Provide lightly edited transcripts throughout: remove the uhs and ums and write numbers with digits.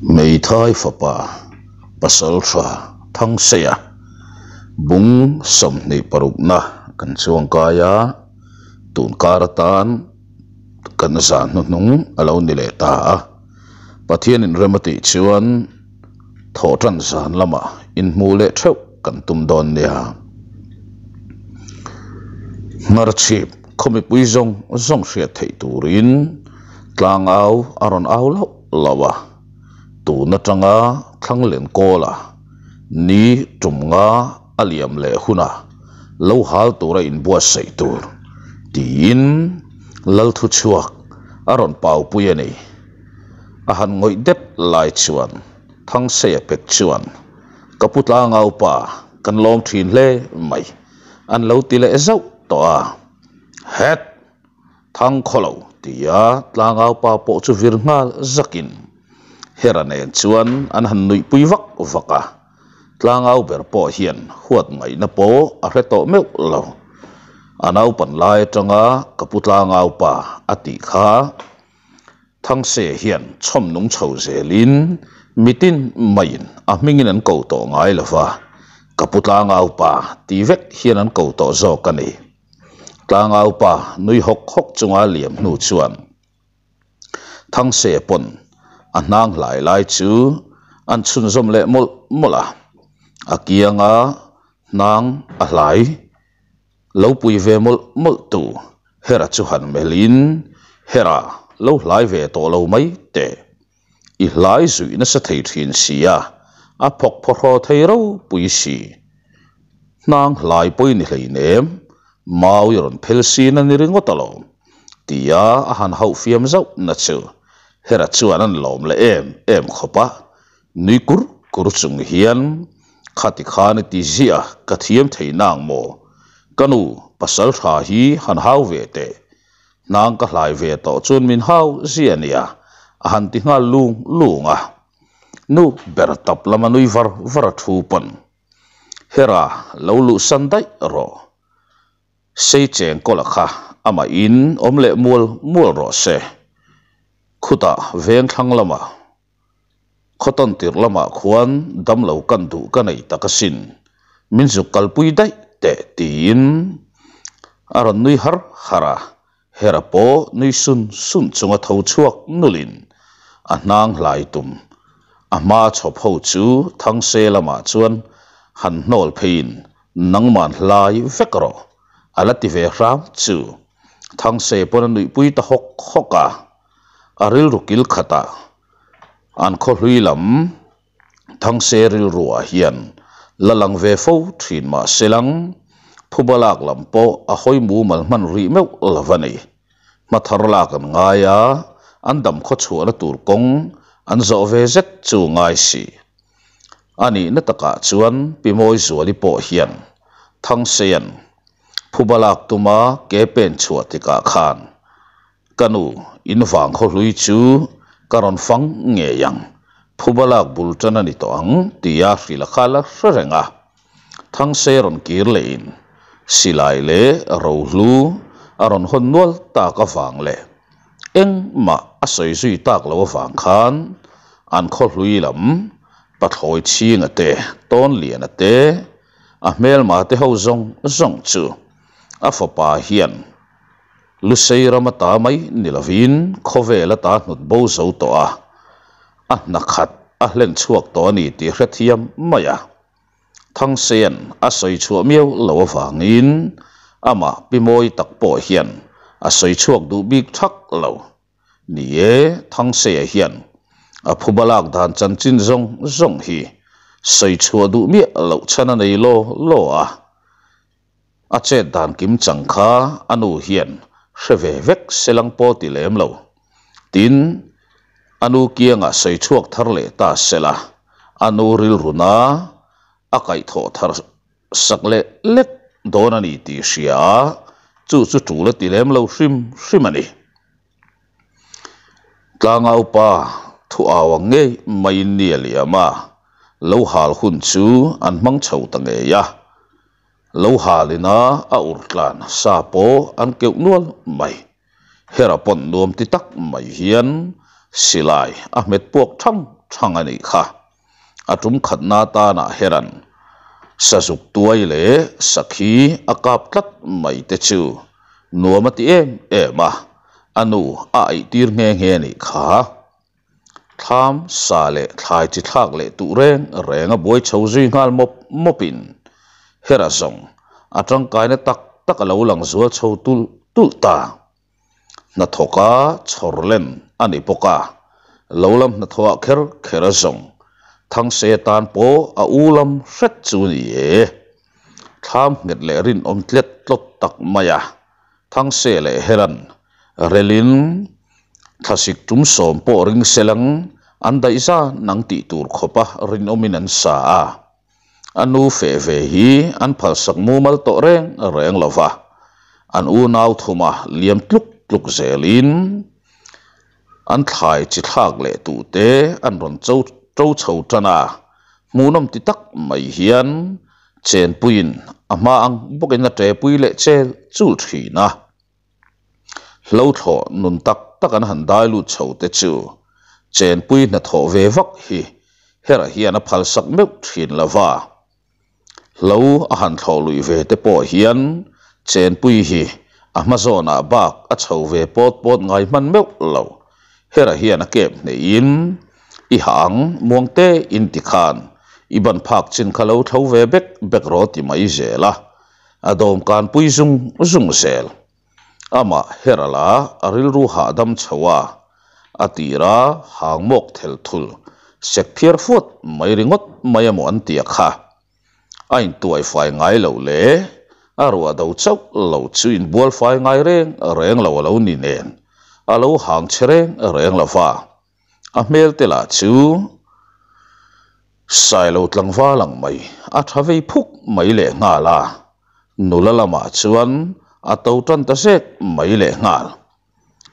Hmeithai fapa Pasaltha Thangseia bung 26na kan chuangkai a, tun kar atan kan zan hnuhnung a lo ni leh ta a. Pathian inrem a tih chuan thawhtan zan lamah inhmuh leh theuh kan tum dawn nia. Hngarchhip khaw mipui zawng zawng hriat theih turin tlangau a rawn au lauh lauh a, tun atanga Thlanglen Kawla ni tum nga a liam leh hunah lo hal tura inbuatsaih tur tiin Lalthuchhuak a rawn paupui a ni. A han ngawih dep lai chuan Thangseia pek chuan, Ka pu tlangaupa, kan lawm thin hle mai, an lo ti leh zauh tawh a. Het! Thangkhawlo tia tlangaupa pawh chu vir nghal zakin Hera nen chuan an han nuihpui vak vak a. Tlangau ber pawh hian huat ngaihna pawh a hre tawh meuh lo. A naupan lai atanga ka pu tlangaupa a tih kha Thangse hian chhawm nung chho zelin mitin maiin a hmingin an ko tawh ngai lo va, ka pu tlangaupa ti vek hian an ko tawh zawk a ni. Tlangaupa nui hawk hawk chunga liam hnu chuan Thangse pawn a hnang hlai lai chu an chhunzawm leh mawlh mawlh a, a kianga hnang a hlai lo pui ve mawlh mawlh tu Hera chu han melhin, Hera, lo hlai ve tawh lo mai teh. I hlai zuih nasa thei thin si a, a phawk phawhraw thei ropui si. Hnang hlai pawi ni hleinem, mau i rawn phel sin a ni ringawt alawm, tia a han hauh fiam zauh na chu Hera chuan an lawm leh em em khawp a, nui kur kur chung hian, Khati khan i ti ziah ka thiam thei nang maw? Ka nu, pasal tha hi han hau ve teh. Hnang ka hlai ve tawh chuan min hau zia nia, a han ti nghal lung lung a. Nu ber tap lama nui var var a thu pawn, Hera, lo luhsan daih rawh. Sei cheng kawla kha amah in awm leh mual mual rawh se. Khutah veng thlang lamah, khaw tawn tirh lamah khuan damlo kan duh ka nei tak asin, min zuk kalpui daih teh tiin a rawn nui har har a, Hera pawh nui sun sun chunga tho chhuak nulin a hnang hlai tum. A hma chhawp ho chu Thangse lamah chuan han hnawl pheiin nangman hlai vek rawh a la ti ve hram chu Thangse pawn a nuihpui ta hawk hawk a, a rilru kil khatah an khawhlui lam Thangse rilruah hian la lang ve fo thin mah se lang, phuba lak lam pawh a hawi mumal hman rih meuh lo a ni. Hmathar lak an ngai a, an dam khaw chhuahna tur kawng an zawh ve zet chu ngai si. A nihna takah chuan Pi Mawizuali pawh hian Thangsean phuba lak tuma ke pen chhuah tikah khan Ka nu, in vang khaw hlui chu ka rawn fang ngei ang, phuba lak bul tan a ni tawh ang, tia hrilh a kha la hre reng a. Thangse rawn kir lehin silai leh rohlu a rawn hawn nual tak avang leh engmah a sawi zui tak lo avang khan an khaw hlui lam pathlawi chhinga te, tawnliana te, a hmelma te ho zawng zawng chu a fapa hian Lusei ram ata mai ni lovin khawvel ata hnut bo zo tawh a, a hna khat a hlen chhuak tawh a ni tih hrethiam mai a. Thangsean a sawi chhuah miau lo avangin amah pi mawi tak pawh hian a sawi chhuak duh bik thak lo. Ni e, Thangseia hian a phuba lak dan chanchin zawng zawng hi sawi chhuah duh miah loh chhan a nei law law a. A chet dan kim chang kha a nu hian hre ve vek se lang pawh ti lem lo. Tin, a nu kiangah sawi chhuak thar leh ta se la, a nu rilruna a kaihthawh thar sak leh lek dawn a ni tih hria a, chu chu tul a ti lem lo hrim hrim a ni. Tlangaupa thu au ang ngei maiin ni a liam a, lo hal hun chu an hmang chho ta ngei a. Lo halina a ur tlan sa pawh an keuh nual mai. Hera pawn nuam ti tak mai hian silai a hmet puak thang thang a nih kha. A tum khatna atana Heran sazuk tuai leh sakhi a kap tlat mai te chu nuam a ti em em a, a nu a aihtir nghe nghe a nih kha. Thlam sa leh thlai chi thlak leh tuh reng reng a buai chho zui nghal mawp mawpin Hera zawng a tangkaina tak tak a lo lang zual chho tulh tulh ta. Hnathawka chhawr len a ni bawk a, lo lam hnathawhah kher kher a zawng Thangse tan pawh a u lam hret chu ni e. Thlam nghet leh rinawm tlet tlawt tak mai a, Thangse leh Heran relin thlasik tum sawm pawh ring selang an daih zan ang tih tur khawpa rinawmin an sa a. A nu feh ve hi an phalsak mumal tawh reng reng lo va, an unau thuma liam tluk tluk zelin an thlai chi thlak leh tute an rawn cho to chho tan a, hmuhnawm ti tak mai hian chenpuiin a hma ang bawkin a ṭepui leh chel chul thin a. Hlo thlawh nun tak tak an han dai lut chho te chu chenpui hnathawh ve vak hi Hera hian a phalsak meuh thin lo va. Hlo a han thlawh luih ve te pawh hian chenpui hi a hma zawnah bak a chho ve pawt pawt ngai hman meuh lo. Hera hian a kep hneihin i hah ang muang te in ti khan i ban phak chin kha lo thlo ve bek bek rawh ti mai zel a. A dawmkan pui zung zung zel. Amah Herala a rilru hahdam chho a, a tira hangmawk thel thul sek phiar fuat mai ringawt mai emaw an tia kha. A intuai fai ngai lo le, a ruah do chauh lo chu inbual fai ngai reng reng lo a lo ni nen, a lo hang che reng reng lo va. A hmel te lah chu Sailo tlangval ang mai a tha vei phuk mai leh nghal a, nula lamah chuan a to tan ta zek mai leh nghal.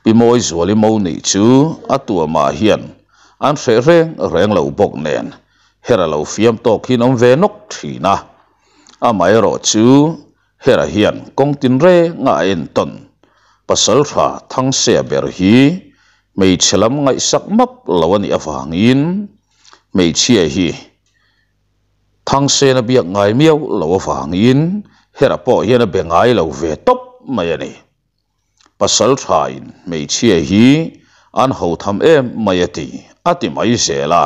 Pi Mawizuali mo nih chu a tuamah hian an hreh reng reng lo bawk nen Hera lo fiam tawk hian awm ve nawk thin a, amaherawh chu Hera hian kawng tinreng a a entawn. Pasaltha Thangsea ber hi hmeichhe lam ngaihsak map lo a nih avangin hmeichhia hi Thangsena biak ngai miau lo avangin Hera pawh hian a be ngai lo ve tawp mai a ni. Pasalthain hmeichhia hi an ho tham em mai a ti, a ti mai zel a.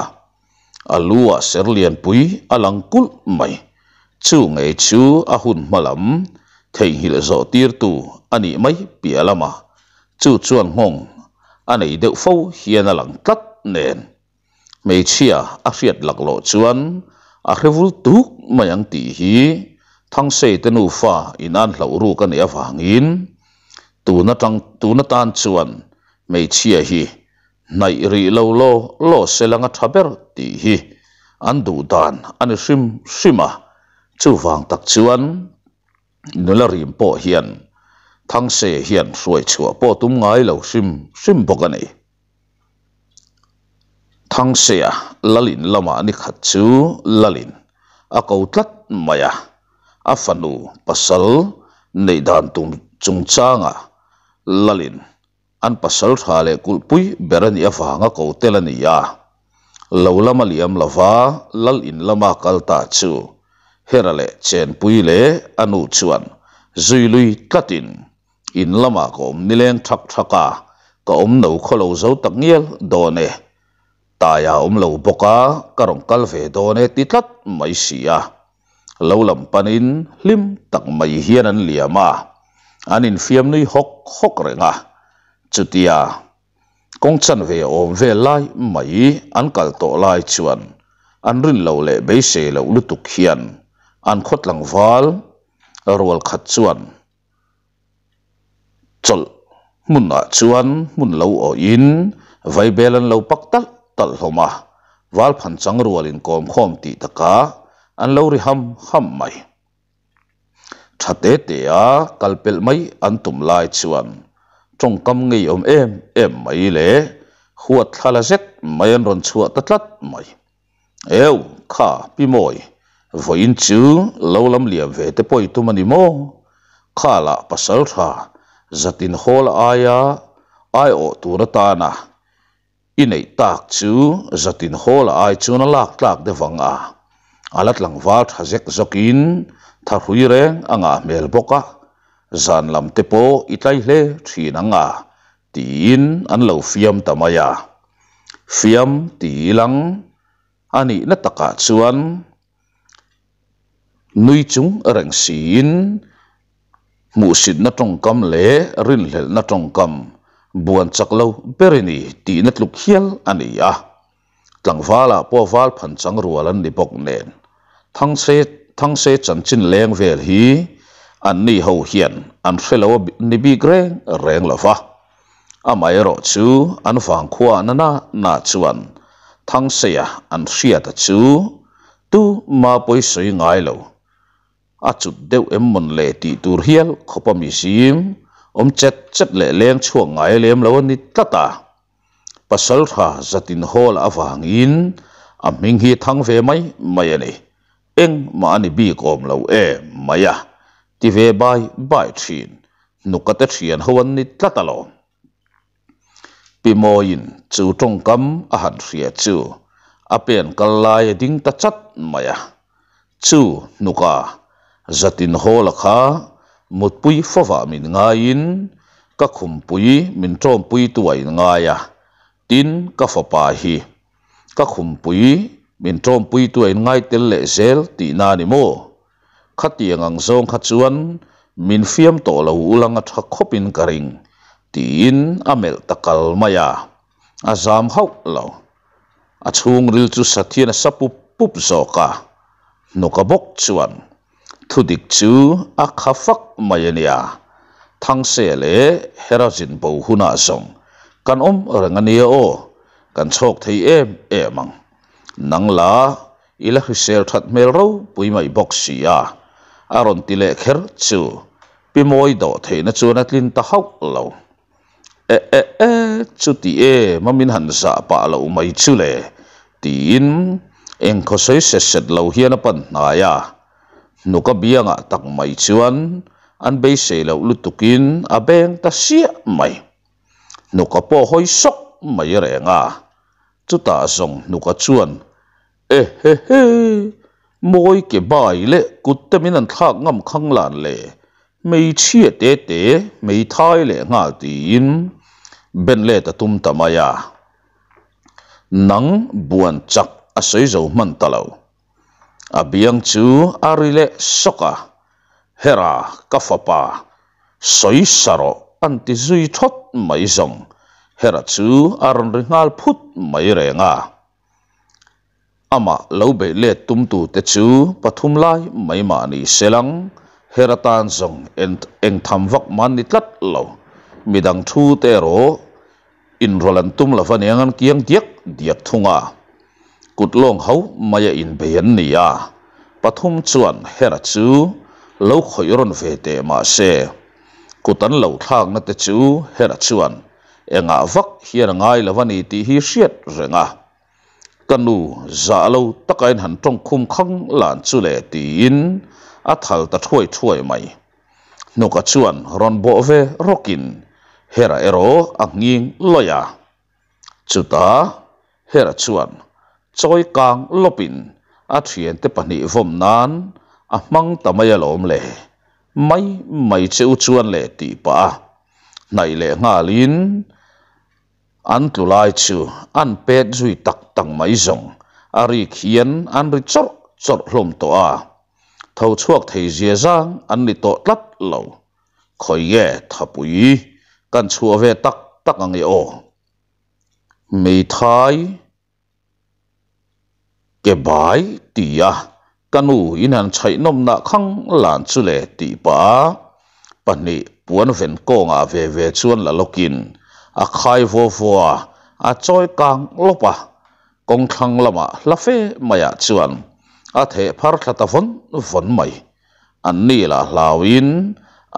A lu ah ser lianpui a lang kulh mai. Chu ngei chu a hun hma lam theihnghilh zawh tirtu a nih mai piah lamah chu chuan nghawng a nei deuh fo hian a lang tlat nen. Hmeichhia a hriat laklawh chuan a hre vul tuk mai ang tih hi Thangsei te nufa in an hlauh ruk a nih avangin tun atang tun atan chuan hmeichhia hi hnaih rih lo law law se langa tha ber tih hi an duh dan a ni hrim hrim a, chuvang tak chuan nula rim pawh hian Thangse hian hruai chhuah pawh tum ngai lo hrim hrim bawk a ni. Thangsea Lalin lamah ni khat chu Lalin a ko tlat mai a, a fanu pasal neih dan tum chungchangah Lalin an pasal tha leh kulhpui ber a nih avanga ko tel a ni a, lo lama liam lova lal in lama kal ta chu Hera leh Chenpui leh a nu chuan zui lui tlatin In lamah ka awm nileng thak thak a, ka awm no khaw lo zo tak ngial dawn e. Taia awm lo bawk a, ka rawn kal ve dawn e ti tlat mai si a. Lo lam panin hlim tak mai hian an liam a, an infiam nui hawk hawk reng a. Chutia kawng chanve awm vel lai mai an kal tawh lai chuan an rin loh leh beisei loh lutuk hian an khaw tlangval rual khat chuan Chawlh hmunah chuan hmun lo awhin vaibel an lo pak talh talh hlawm a, valphan chang rual inkawm khawm tih takah an lo ri ham ham mai. Tha te te a kal pelh mai an tum lai chuan tawngkam ngeiawm em em mai leh huat thla la zet mai an rawn chhuah ta tlat mai. Eu, kha, Pi Mawi, vawiin chu lo lam liam ve te pawh i tum a ni maw? Kha lah pasal tha zatin hawl aia aiawh tur atana I neih tak chu zatin hawla ai chuan a lak tlak deuh ang a, a la tlangval tha zek zawkin thahrui reng a ngah hmel bawk a, zan lam te pawh i tlai hle thin ang a, tiin an lo fiam ta mai a. Fiam ti ilang a nihna takah chuan nui chung reng siin hmuhsitna tawngkam leh rinhlelhna tawngkam buan chak lo ber i ni tihna tluk hial a ni a. Tlangvalah pawh val phan chang rual an ni bawk nen Thangse Thangse chanchin leng vel hi anni ho hian an hre lo ni bik reng reng lo va. Amaherawhchu an vangkhua na na na chuan Thangseia an hriata chu tu ma pawi sawi ngai lo. A cut deuh em mawn le tih tur hial khawp a mizim awm chet chet leh leng chhuak ngai lem lo a ni tlat a. Pasaltha zatin hawl avangin a hming hi thang ve mai mai a ni. Engmah a ni bik awm lo em mai a ti ve bai bai thin. Hnuka te thian ho an ni tlat alawm. Pi Mawiin chu tawngkam a han hria chu a pen kal lai a ding ta chat mai a. Chu hnuka zatin hawla kha mutpui fawvah min ngaiin ka khumpui min tawmpuitu a inngai a, tin ka fapa hi ka khumpui min tawmpuitu a inngai tel leh zel tihna a ni maw? Khatiang ang zawng kha chuan min fiam tawh lo ulang a tha khawpin ka ring, tiin a melh ta kal mai a, a zam hauh lo. A chhungril chu Sathian a sa pup pup zawk a, hnuka bawk chuan thudik chu a kha fak mai a nia. Thangse leh Herazin bo hunah zawng kan awm reng a nia aw, kan chhawk thei em em ang. Nang la i la hrisel that hmel ropui mai bawk si a, a rawn ti leh kher chu Pi Mawi dawh theihna chuan a tlin ta hauh lo. E e e, chuti em a min han zah pah loh mai chu le, tiin engkhaw sawi set set lo hian a pan hnai a. Hnuka biangah tak mai chuan an beisei loh lutukin a beng ta siah mai. Hnuka pawh hawi sawk mai reng a, chutah zawng hnuka chuan E he he, mawi ke bai leh kut te min an thlak ngam khang lan le, hmeichhia te te hmeithai leh nghal tiin ben let a tum ta mai a. Nang buan chak a sawi zo hman ta lo. A biang chu a ri leh sawk a, Hera ka fapa, sawi sa rawh an ti zui thawt mai zawng. Hera chu a rawn ri nghal phut mai reng a. Amah lo beih let tumtute chu pathum lai mai mah ni se lang, her atan zawng eng tham vak man ni tlat lo. Midang thu te erawh inrawlh an tum lo aniang an kiang diak diak thung a. Kut lawng ho maia inbei an ni a, pathum chuan Hera chu lo khawih rawn ve teh mah se, kut an lo thlakna te chu Hera chuan Engah vak hian a ngai lo a ni tih hi hriat reng a, ka nu zah lo taka in han tawng khum khang lan chu le tiin a thal ta thuai thuai mai. Hnuka chuan rawn bawh ve rawkin Hera erawh a nghing lawih a. Chutah Hera chuan chawi kang lawpin a thiante pahnih vawm nan a hmang ta mai alawm le, mai mai che u chuan le tih pah a hnaih leh nghalin an tlu lai chu an pet zui tak tak mai zawng a rik hian an ri chawrh chawrh hlawm tawh a, tho chhuak thei zia zang an ni tawh tlat lo. Khawi nge thapui kan chhuah ve tak tak ang e aw. Meithai. Ke bai ti a, ka nu in han chhaih nawmnah khang lan chu le tih pah a, pahnih puan ven kawngah ve ve chuan la lawkin a khai vaw vaw a, a chawi kang lawp a, kawng thlang lamah hla fe maiah chuan a theh phar thla ta vawn vawn mai. An ni lah hlauin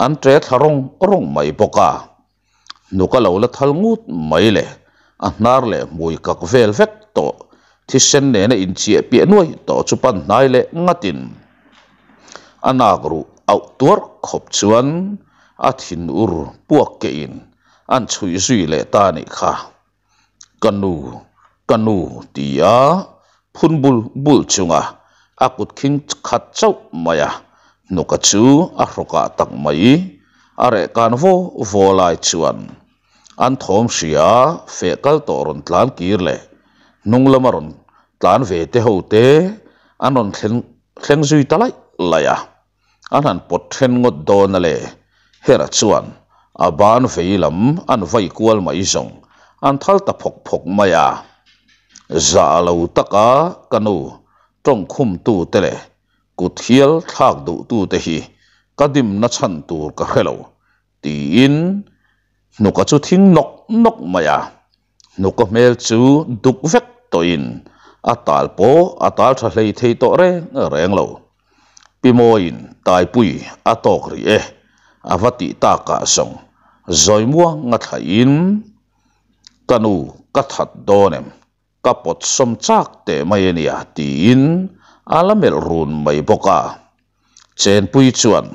an ṭe thla rawng rawng mai bawk a. Hnuk a lo la thal ngut mai le, a hnar leh hmui kak vel vek tawh, thisen nena inchiah piah nuai tawh chu pan hnai leh ngatin a nak ruh auh tuar khawp chuan a thin ur puak kehin an chhuih zui leh ta a nih kha. Ka nu, ka nu tia phun bul bul chunga a kut khing khat chauh mai a, hnuka chu a hrawkah tak mai a reh kan vaw vaw lai chuan an thawm hria feh kal tawh rawn tlan kir leh hnung lama rawn tlan ve te ho te an rawn thleng thleng zui ta laih laih a. An han pawt then ngawt dawn a le. Hera chuan a ban vei lam an vai kual mai zawng an thal ta phawk phawk mai a. Zah lo taka ka nu tawngkhum tute leh kut hial thlak duh tute hi ka dimna chhan tur ka hre lo tiin hnuka chu thing nawk nawk mai a. Hnuka hmel chu duk vek tawhin a tal pawh a tal tha hlei thei tawh reng reng lo. Pi Mawiin Taipui a tawk rih e, a va tih takah zawng zawi muang a thlaihin, Ka nu ka that dawn em? Ka pawt sawm chak teh mai a nia tiin a la melh run mai bawk a. Chenpui chuan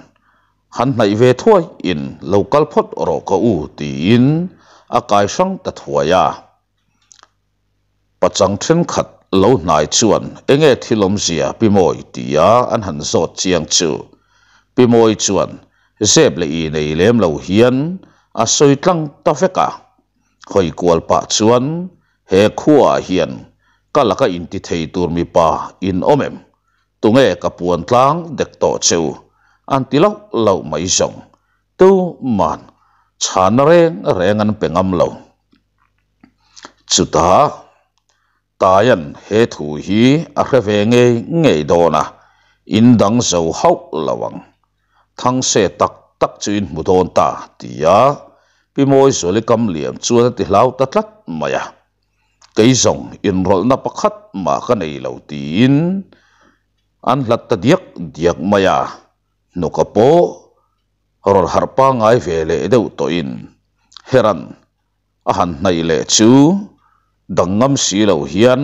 han hnaih ve thuai in lo kal phawt rawh ka u tiin a kai hrang ta thuai a. Pachang thenkhat lo hnai chuan enge thil awmzia Pi Mawi tia an han zawt chiang chu. Pi Mawi chuan zep leh i nei lem lo hian a sawi tlang ta vek a. Hawi kual pah chuan he khuaah hian ka laka inti thei tur mipa in awm em? Tunge ka puan tlang dek tawh cheu? An ti loh loh mai zawng. Tuman chhana reng reng an pe ngam lo. Chutah Taian he thu hi a hre ve ngei ngei dawn a, in dang zo hauh lo ang. Thangse tak tak chu in hmu dawn ta, tia Pi Mawizuali kam liam chuan a ti hlau ta tlat mai a. Kei zawng inrawlhna pakhat mah ka nei lo tiin an hlat ta diak diak mai a. Hnuka pawh rawn harh pangngai ve leh deuh tawhin Heran a han hnaih leh chu dang ngam si lo hian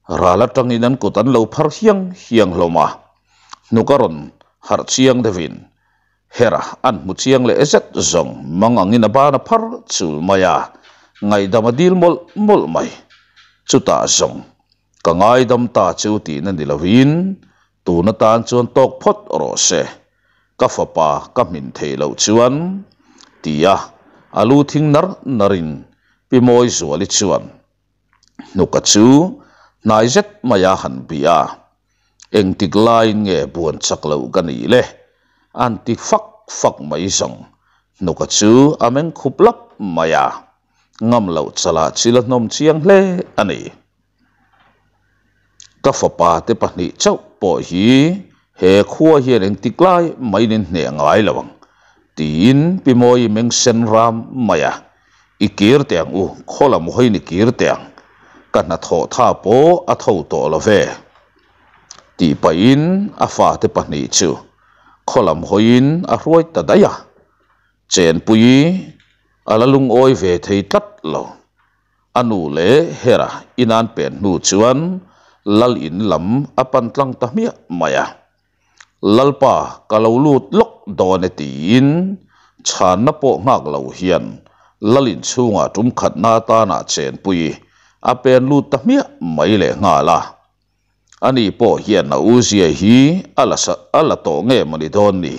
ral atangin an kut an lo phar hiang hiang hlawm a. Hnuka rawn harh chiang deuhin Hera an hmu chiang leh zet zawng mang angin a ban a phar chul mai a, ngaihdam a dil mawlh mawlh mai. Chutah zawng Ka ngaidam ta chu tihna ni lovin tun atan chuan tawk phawt rawh se, ka fapa ka hmin theih loh chuan, tia a lu thing nar narin Pi Mawizuali chuan hnuka chu hnai zet maia han bih a, Engtik laiin nge buan chak loh ka nih le? An ti fak fak mai zawng hnuka chu a meng khup lap mai a. Ngam loh chalah chil a hnawm chiang hle a ni. Ka fapa te pahnih chauh pawh hi he khua hian engtik lai maiin in hneh ngai lo ang tiin Pi Mawi meng sen ram mai a, I kir teh ang u, khaw lam hawiin i kir teh ang, ka hnathawh tha pawh a tho tawh lo ve tih pahin a fate pahnih chu khaw lam hawiin a hruai ta daih a. Chenpui a la lungawi ve thei tlat lo. A nu leh Hera inan pen hnu chuan Lal in lam a pan tlang ta hmiah mai a. Lalpa ka lo lut lawk dawn e tiin chhanna pawh nghak lo hian Lal in chhungah tum khatna atana chenpui a pen lut ta hmiah mai leh nghal a. Ani pawh hian a u zia hi a la a la tawh nge mawni dawn ni?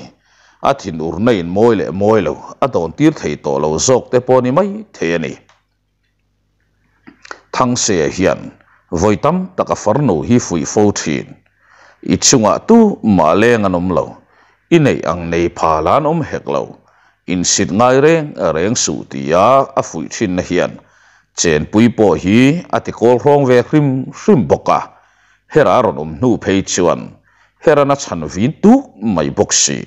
A thinurna in mawi leh mawi lo a dawn tir thei tawh lo zawk te pawh ni mai thei a ni. Thangseia hian vawi tam tak a farnu hi fuih fo thin. I chungah tu mah leng an awm lo, i neih ang nei pha la an awm hek lo, insit ngai reng reng suh tia a fuih thinna hian Chenpui pawh hi a ti kawl hrawng ve hrim hrim bawk a, Hera a rawn awm hnu phei chuan Heran a chhan vin tuk mai bawk si.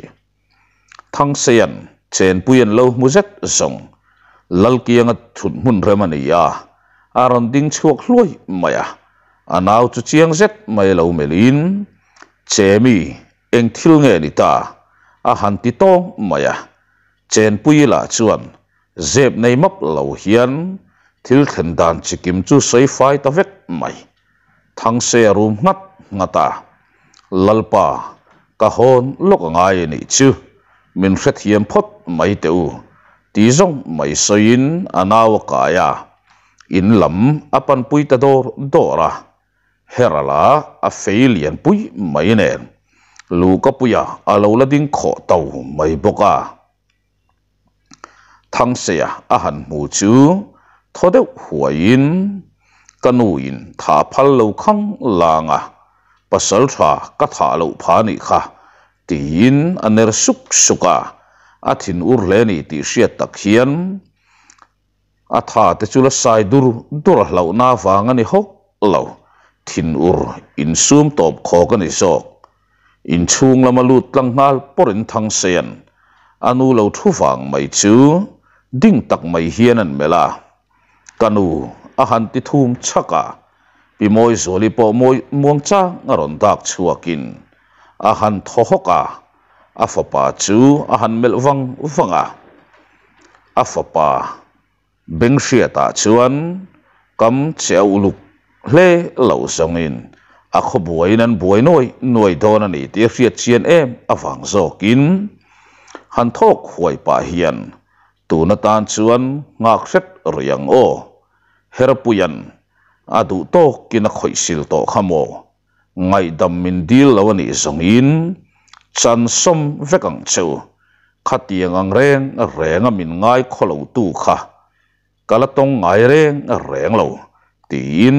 Thangseian Chenpui an lo hmu zet zawng Lalkianga thut hmun rem a ni a, a rawn ding chhuak hluai mai a, a nau chu chiang zet mai lo melhin, Chemi, eng thil nge ni ta? a han ti tawng mai a, Chenpui lah chuan Zep nei map lo hian thil thlen dan chikim chu sawi fai ta vek mai. Thangse a rum nghat nghat a, Lalpa, ka hawn lawk a ngai a nih chu, min hrethiam phawt mai teh u, ti zawng mai sawiin a nau a kai a. In lam a panpui ta dawr dawr a, Herala a fei lianpui mai nen Luhkapuia a lo la ding khawh to mai bawk a. Thangseia a han hmu chu thaw deuh huaiin, Ka nuin tha phal lo khang lang a, pasal tha ka thah loh pha nih kha, tiin a ner suk suk a, a thin ur hle ni tih hriat tak hian a tha te chu la sai dur dur a hlauhna avang a ni hawk lo, thin ur insum tawp khawk a ni zawk. Inchhung lama lut tlang nghal pawrin Thangsean a nu lo thu vang mai chu ding tak mai hian an melh a, Ka nu a han ti thum chhak a, Pi Mawizuali pawh mawi muang chang a rawn dak chhuakin a han thaw hawk a, a fapa chu a han melh vang vang a, a fapa Benghriatah chuan kam che a uluk hle lo zawngin a khaw buaiin an buai nuai nuai dawn a ni tih a hriat chian em avang zawkin han thawk huai pah hian tun atan chuan nghak hret rih ang aw, Herpuia'n a duh tawkin a khawih sil tawh kha maw, Ngaihdam min dil lo a nih zawngin chan sawm vek ang cheu. Khatiang ang reng reng a min ngai khaw lo tu kha ka la tawng ngai reng reng lo tiin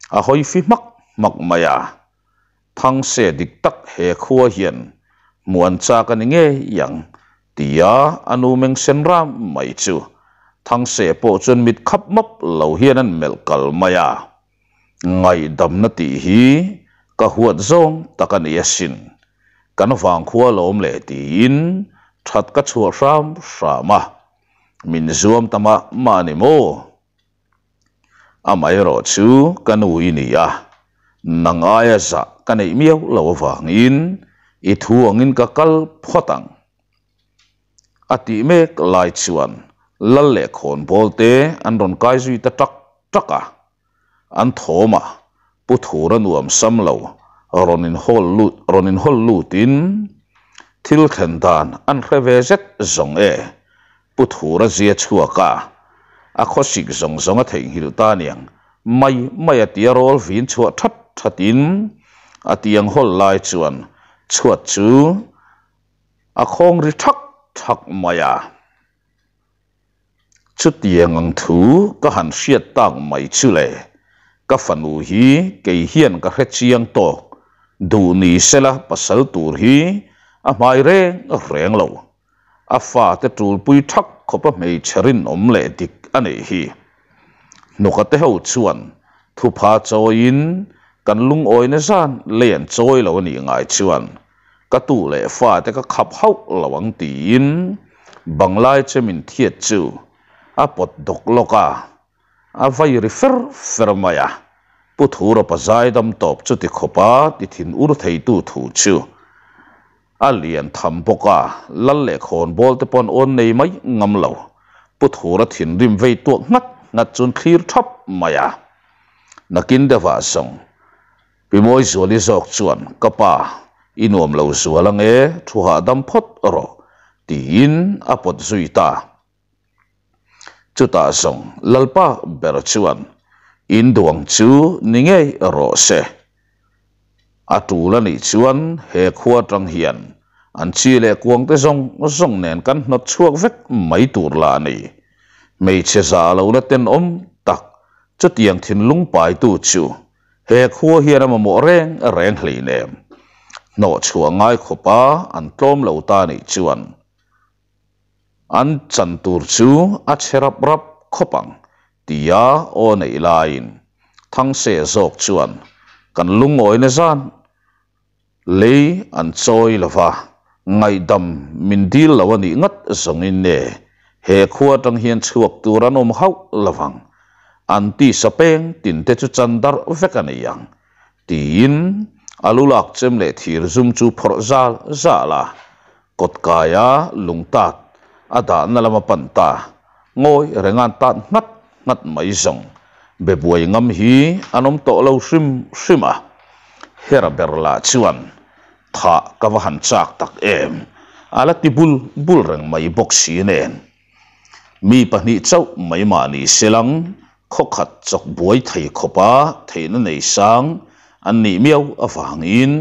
a hawi fi hmak hmak mai a. Thangse dik tak he khua hian hmuh an chak a ni ngei ang tia a nu meng sen ram mai chu Thangse pawh chuan mit khap map lo hian an melh kal mai a. Ngaihdamna tih hi ka huat zawng tak a ni asin. Kan vangkhua lawm leh tiin that ka chhuah hram hram a, min zuam ta mah mah a ni maw? Amaherawh chu ka nu i ni a, nang aia zah ka neih miau lo avangin i thu angin ka kal phawt ang. A tih mek lai chuan lal leh khawnbawl te an rawn kai zui ta tak tak a. An thawm a, Pu Thura nuam sam lo rawn inhawl lut rawn inhawl lutin thil thlen dan an hre ve zet zawng e. Pu Thura zia chhuak a, a khawsik zawng zawng a theihnghilh ta aniang mai mai a tia rawl vin chhuah that thatin a tiang hawl lai chuan chhuat chu A khawng ri thak thak mai a. Chutiang ang thu ka han hriat tak mai chu le, ka fanu hi kei hian ka hre chiang tawk, duh ni sela pasal tur hi a hmai reng reng lo. A fate tulpui thak khawp a hmeichhe rinawm leh dik a neih hi. Hnuka te ho chuan thupha chawiin kan lungawina zan lei an chawi lo a nih ngai chuan Ka tu leh fate ka khap hauh lo ang tiin banglai che min thiat chu a pawt dawk lawk a, a vai ri fer fer mai a. Pu Thurawpa zaidam tawp chu ti khawpa ti thin ur theitu thu chu a lian tham bawk a, lal leh khawnbawl te pawh an awn nei mai ngam lo. Pu Thura thinrim vei tuak nghat nghat chuan thlir thap mai a. Nakin deuhah zawng Pi Mawizuali zawk chuan, Ka pa, i nuam lo zual ang e, thu hahdam phawt rawh, tiin a pawt zui ta. Chutah zawng Lalpa ber chuan, In duang chu ni ngei rawh se. A tul a nih chuan he khua atang hian an chi leh kuang te zawng zawng nen kan hnawt chhuak vek mai tur lah a ni. Hmeichhe za lohna tenawm tak chutiang thinlung paitu chu He khua hian a mamawh reng reng hleinem. Hnawh chhuah ngai khawpa an tlawm lo ta nih chuan an chan tur chu a che rap rap khawp ang tia aw neih laiin Thangse zawk chuan kan lungawina zan Lei an chawi lo va, ngaihdam min dil lo a nih ngat zawngin e, he khua atang hian chhuak tur an awm hauh lo vang. An tisa peng tin te chu chan darh vek a nei ang, tiin a lu lak chem leh thir zum chu phawrh zal zal a, kawt kaia lung tat a dahna lama pan ta, ngawi renga'n tat nghat nghat mai zawng be buai ngam hi an awm tawh lo hrim hrim a, Hera ber lah chuan thah ka va han chak tak em, a la ti bul bul reng mai bawk si nen. Mi pahnih chauh mai mah ni se lang. Khaw khat chawk buai thei khawpa theihna nei sang an nih miau avangin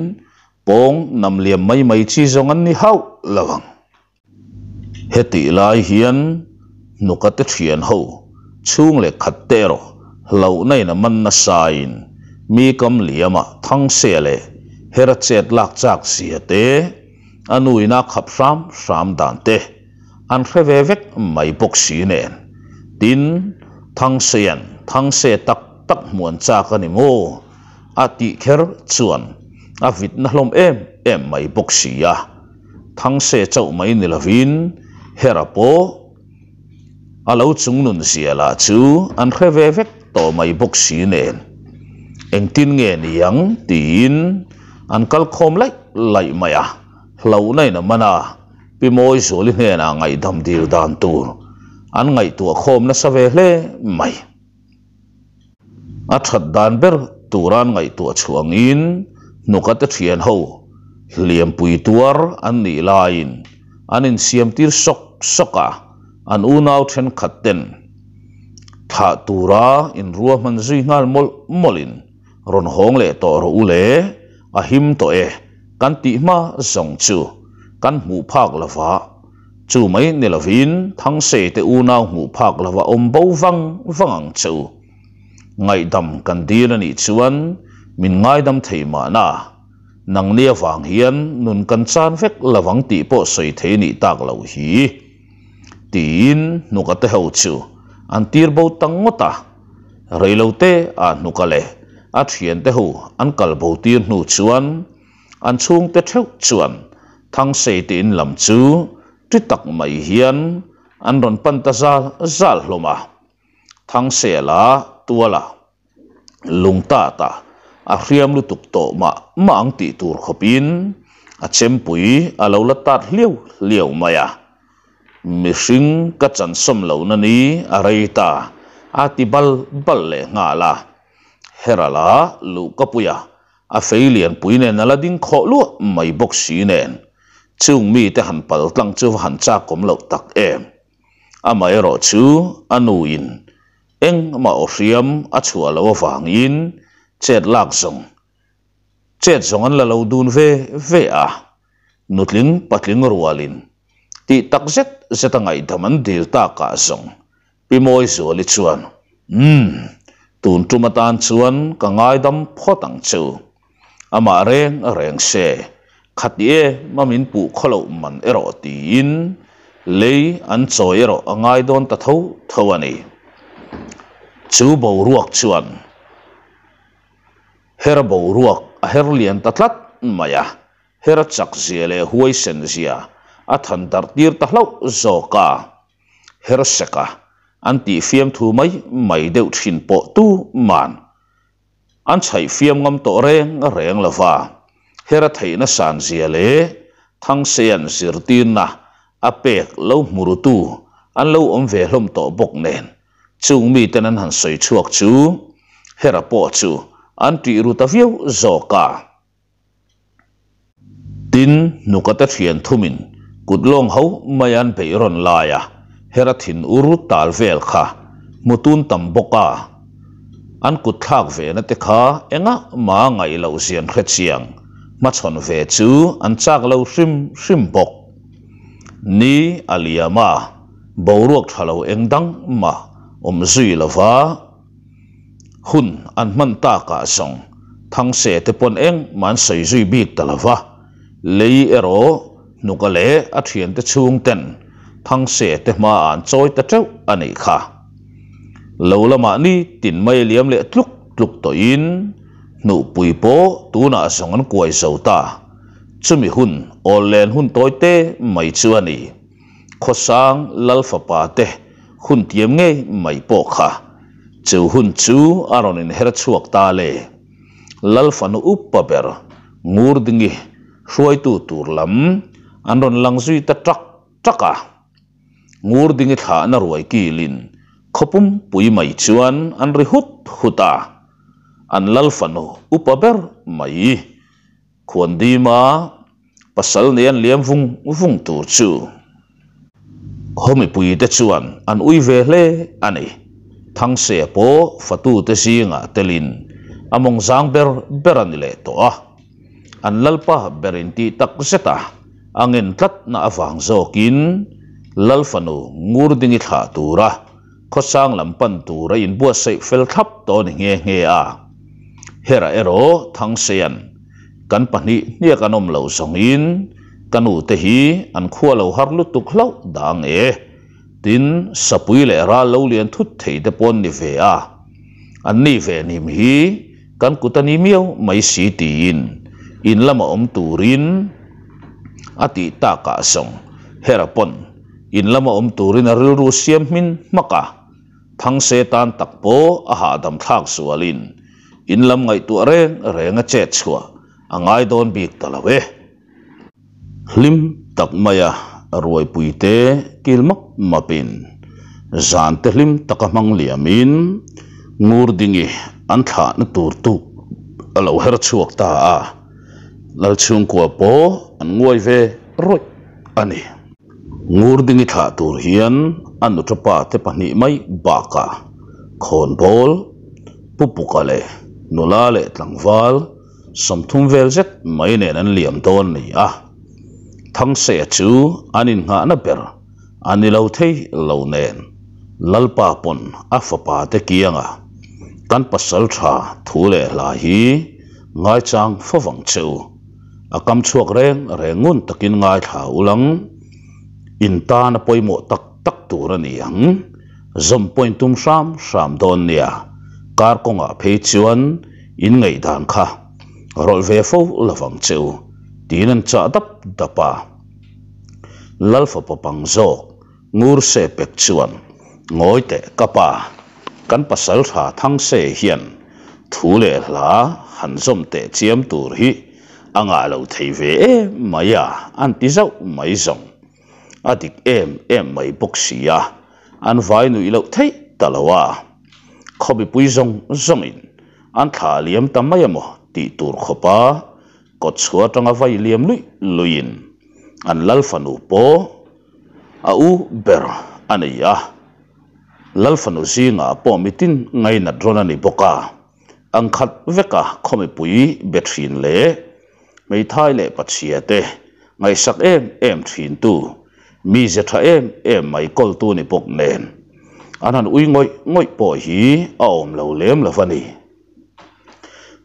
pawng nam liam mai mai chi zawng an ni hauh lo ang. Hetih lai hian hnuka te thian ho chhung leh khat te erawh hlauhna in a man nasain mi kam liama Thangse leh Hera chet lak chak zia te, a nu ina khap hram hram dan te an hre ve vek mai bawk si nen. Tin, Thangsean Thangse tak tak hmuan chak a ni maw? a tih kher chuan a vitna hlawm em em mai bawk si a. Thangse chauh mai ni lovin Hera pawh a lo chungnun zia lah chu an hre ve vek tawh mai bawk si nen engtin nge niang tiin an kal khawm laih laih mai a, hlauhna in a man a, Pi Mawizuali hnenah ngaihdam dil dan tur an ngaihtuah khawm nasa ve hle mai. A that dan ber tura an ngaihtuah chhuangin hnuka te thian ho hliampui tuar an nih laiin an insiam tir sawk sawk a, an unau thenkhat ten thlah tura inruahman zui nghal mawlh mawlhin rawn hawng leh tawh rawh u le, a him tawh e kan tih hma zawng chu kan hmuh phak lova. Chu mai ni lovin Thangsei te unau hmuh phak lova awm bo vang vang ang che u. Ngaihdam kan dil a nih chuan min ngaidam thei mahna, nangni avang hian nun kan chan vek lovang tih pawh sawi thei nih tak loh hi. Tiin hnuka te ho chu an tir bo ta ngawt a, reilote ah hnuka leh a thiante ho an kal bo tir hnu chuan, An chhungte theuh chuan Thangsei te in lam chu ti tak mai hian an rawn pan ta zal zal hlawm a. Thangsela tuala lungtata a hriam lutuk tawh mah mah ang tih tur khawpin a chempui a lo la tat hliau hliau mai a. Mihring ka chansawm lohna ni a rei ta a ti bal bal leh nghal a. Herala luhkapuia A fei lianpui nen a la ding khawh luah mai bawk si nen, chung mite han pal tlang chu va han chakawm loh tak em. Amaherawh chu a nuin engmah aw hriam a chhuah loh avangin chet lak zawng chet zawng an la lo dun ve ve a, nutling patling rualin tih tak zet zet a ngaihdam an dil takah zawng Pi Mawizuali chuan, Umm, tun tum atan chuan ka ngaidam phawt ang chu. Amah reng reng se, khati e ma min puh khaw loh man erawh tiin lei an chawi erawh a ngai dawn ta tho tho a ni. Chu boruak chuan her boruak a her lian ta tlat mai a, her a chak zia leh huaisen zia a than darh tir ta hlauh zawk a. Hersek a, an tih fiamthu mai mai deuh thin pawh tu man an chhaih fiam ngam tawh reng reng lo va, Hera theihna san zia leh Thangsean zirtirna a pek lo hmurutu an lo awm ve hlawm tawh bawk nen chung miten an han sawi chhuak chu Hera pawh chu an tih ru ta viau zawk a. Tin, hnukate thian thumin kut lawng ho mai an beih rawn lai a, hera thin ur tal vel kha hmu tun tam bawk a, an kut thlak ve na te kha engah mah ngaih loh zian hre chiang hmachhawn ve chu an chak lo hrim hrim bawk. Ni a liam a, boruak tha lo eng dang mah awm zui lova. Hun an hman takah zawng Thangse te pawn engmah an sawi zui bik ta lo va, lei erawh hnuka leh a thiante chhung ten Thangse te hmaah an chawi ta teuh a nih kha. Lo lamah ni tin mai liam leh tluk tluk tawhin hnuhpui pawh tunah zawng an kuai zo ta. Chumi hun awl len hun tawi te mai chu a ni. Khawsang Lal fapa te hun tiam ngei mai pawh kha chu hun chu a rawn inher chhuak ta le. Lal fanu upa ber Ngurdingi hruaitu tur lam an rawn lang zui ta ṭak ṭak a. Ngurdingi thlahna ruai kilin khawpum pui mai chuan an ri hut hut a. An Lal fanu upa ber mai Khuandima pasal nei an liam vung vung tur chu khaw mipuite chuan an ui ve hle a ni. Thangse pawh fatute zingah telin a mawng zang ber ber a ni leh tawh a. An lalpa ber in tih tak zeta a ngen tlatna avang zawkin Lal fanu Ngurdingi thlah tura khawsang lam pan tura inbuatsaih fel thlap tawh a ni nghe nghe a. Hera erawh Thangsean kan pahnih hniak an awm loh zawngin ka nute hi an khua lo har lutuk hlauh dang e. Tin, sapui leh ral lo lian thut thei te pawh an ni ve a, an ni ve hnim hi kan kut a ni miau mai si tiin in lama awm turin a tih takah zawng Hera pawn in lama awm turin a rilru siam hmin hmak a, Thangse tan tak pawh a hahdam thlak zualin in lam ngaihtuah reng reng a chet chhuah a ngai dawn bik ta lo e. Hlim tak maia ruaipuite kil map mapin zante hlim taka hmang liamin Ngurdingi an thlahna tur tuk a lo her chhuak ta a, Lalchhungkua pawh an nguai ve rawih a ni. Ngurdingi thlah tur hian a nuṭapa te pahnih mai bakah khawnbawl, Pupuka leh nula leh tlangval, 30 vel zet mai nen an liam dawn a ni a, Thangseia chu an innghahna ber a ni lo thei lo nen Lalpa pawn a fapa te kianga kan pasal tha thu leh hla hi ngaichang fo vang che u, a kam chhuak reng reng ngun takin ngaithla ulang in tan a pawimawh tak tak tur a ni ang. Zawm point tum hram hram dawn nia, kar kawngah phei chuan In ngaihdan kha rawlh ve fo lovang che u, tiin an chah dap dap a. Lal fapa pang zawk Ngur Se pek chuan, Ngawi teh ka pa, kan pasal tha Thang Se hian thu leh hla han zawm teh chiam tur hi a ngah lo thei ve em mai a, an ti zauh mai zawng. A dik em em mai bawk si a, an vai nuih loh theih ta lo a. Khaw mipui zawng zawngin an thla liam ta mai emaw tih tur khawpa kawt chhuah atanga vai liam luih luihin an lal fanu pawh a u ber a nei a. Lal fanu zingah pawh mitin ngainat rawn a ni bawk a, ang khat veka khaw mipui be thin leh hmeithai leh pachhia te ngaihsak em em thintu Mize tha em em mai kawltu ni bawk nen an han ui ngawih ngawih pawh hi a awm lo lem lo a ni.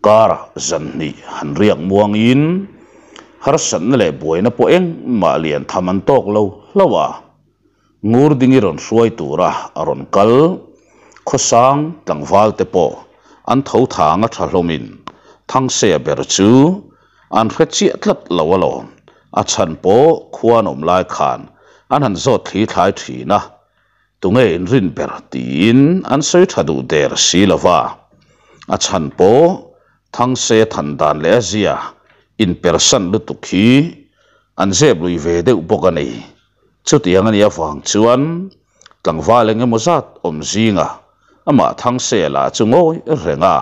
Kar zan hnih han riak muangin harsatna leh buaina pawh engmah lian tham an tawk lo hlauh a, Ngurdingi rawn hruai tura a rawn kal khawsang tlangval te pawh an tho thang a tha hlawmin Thangseia ber chu An hre chiah tlat lo alawm. A chhan pawh khuan awm lai khan an han zawt thli thlai thin a, tunge inrin ber tiin an sawi tha duh der si lo va. A chhan pawh Thangse than dan leh a zia inpersan lutuk hi an zep lui ve deuh bawk a ni. Chutiang a nih avang chuan tlangval eng emaw zat awm zinga amah Thangse lah chu ngawi reng a.